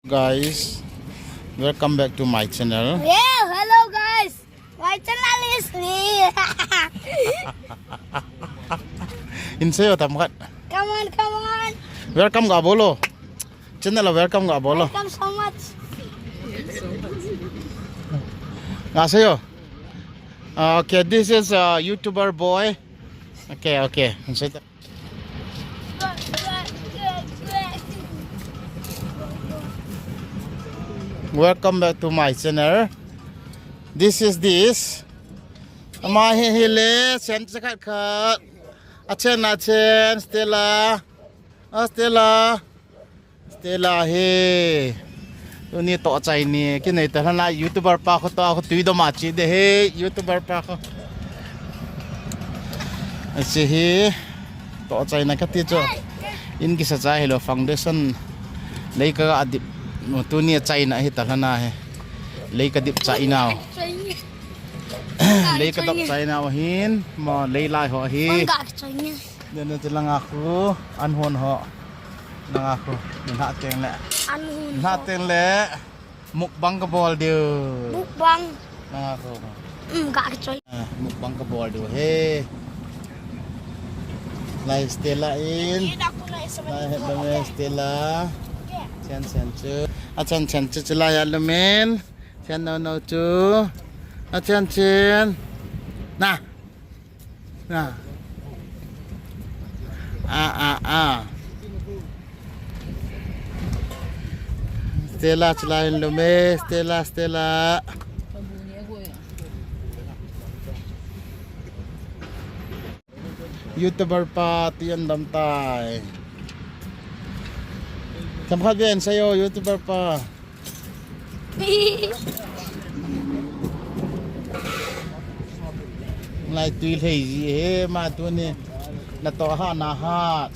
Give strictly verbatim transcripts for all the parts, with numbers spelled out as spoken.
Guys, welcome back to my channel. Yeah, hello guys. My channel is me. Insei ho themkhat. Come on, come on. Welcome ga bolo. Channel a welcome ga bolo. Welcome so much. Nga seiyo. Ah, okay, this is a YouTuber boy. Okay, okay. Insei ta. Welcome back to my channel. This is this. Ama hi hi le, chen che khat khat. A chen, a chen, Stella. A Stella. Stella hi. Tuni toh chai ni, kinei ta lhana YouTuber pa kho toh, kho tui dom a chi de hi, YouTuber pa kho. Achi hi, toh chai na kati chu. In kisa cha hi lo foundation. Lei ka ga dip, tuni a chai na hi ta lhana hi. Lei ka dip chai nau. Lei ka dop chai nau hin, mo lei lai ho hi. Bang ga chai ni. Dena chu langa khu, an hon ho. Langa khu, min ha teng le. An hon ho. Min ha teng le, mukbang ka bol diu. Mukbang. Langa khu. Um, ga ka choi. Ah, mukbang ka bol diu he. Lai Stella in. Lai he bang Stella. Chen chen chu. A chen chen chu chu lai a lumen. Chen no no chu. A chen chen. Na. Na. A, a, a. Stella, Stella in lume, Stella, Stella. YouTuber pa, tui an dam tai. Themkhat ve in seiyo, YouTuber pa. Lai tui lhei ji he ma tuni. Na toh ha na ha.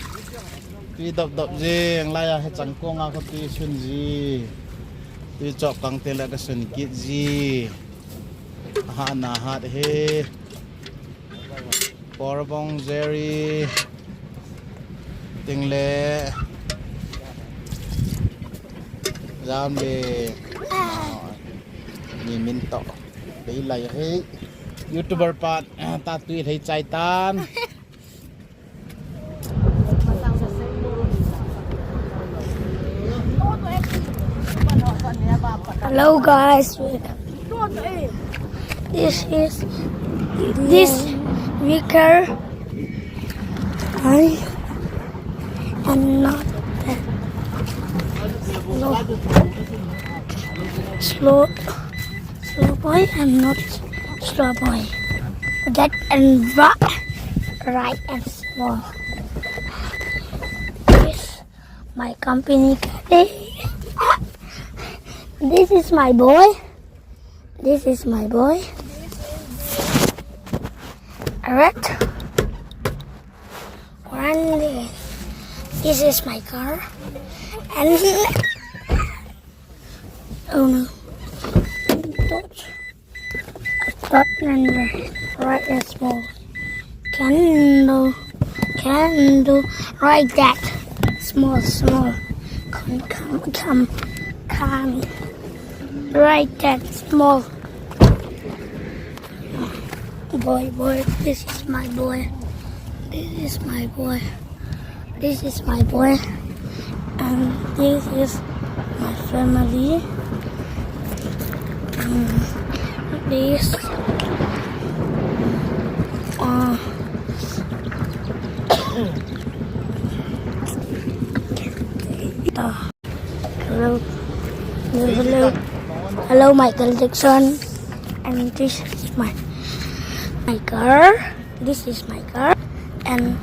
Tui dop dop jing lai a he chang kong a kho tui sun ji. Tui chop kang te la ka sun kit ji. Ha na ha he. Porbong Jerry. Ting le. Jam le. Ni min to. Dei lai he. YouTuber pa, ah, ta tui lhei chai tan. Hello guys, this is this weaker. I am not that slow, slow, slow boy. I'm not slow boy. That and right, right and small. This my company. This is my boy. This is my boy. Alright. One day, this is my car. And oh no. Don't. Right and right and small. Candle, candle, right that. Small, small. Come, come, come, come. Right that, small. Boy, boy, this is my boy. This is my boy. This is my boy. And this is my family. And this, uh, the, hello, hello, hello, Michael Jackson. And this is my, my car. This is my car. And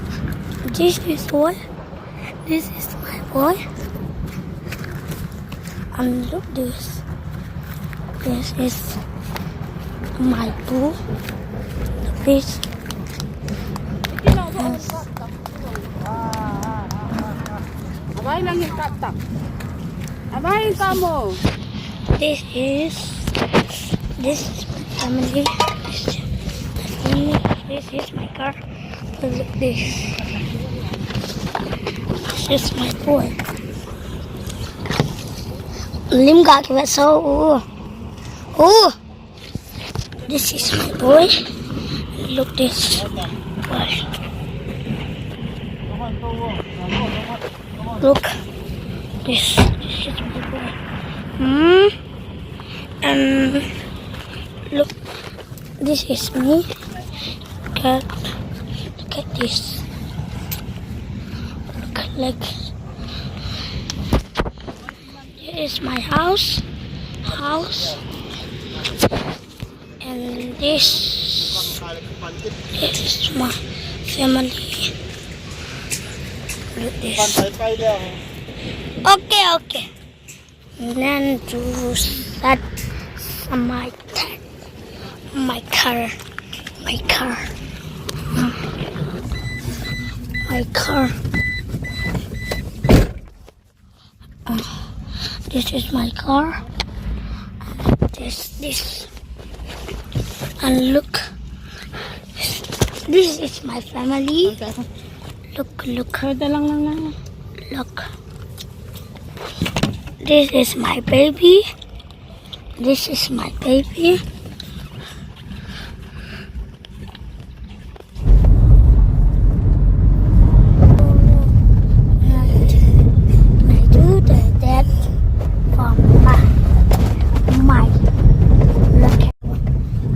this is what This is my boy. And look this. This is my boo. This. Abay lang yung tatak. Abay yung tamo. This is, this is my family. This is my family. This is my car. Look at this. This is my boy. Lim ga ki ve so u. U. This is my boy. Look this boy. Look. This, this is my boy. Hmm. And look. This is me. Look at, look at this. Look like. Here is my house. House. And this, this is my family. Look this. Okay, okay. Then to start my tent. My car. My car. My car. Uh, this is my car. This, this. And look. This is my family. Look, look. Look. This is my baby. This is my baby. I do the that for my, my look.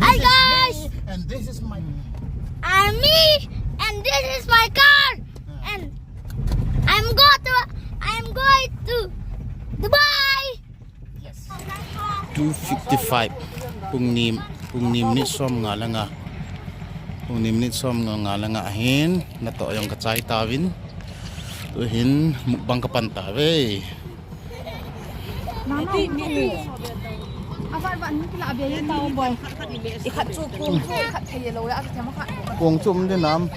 Hi guys, and this is my, I'm me, and this is my car, and I'm go to, I'm going to Dubai. Two fifty-five. Pung ni, pung ni minute som nga le nga. Pung ni minute som nga, nga le nga hin, natoh jong kachai tauvin. Tuhin mukbang kapan tauve. Kong chu um din nam.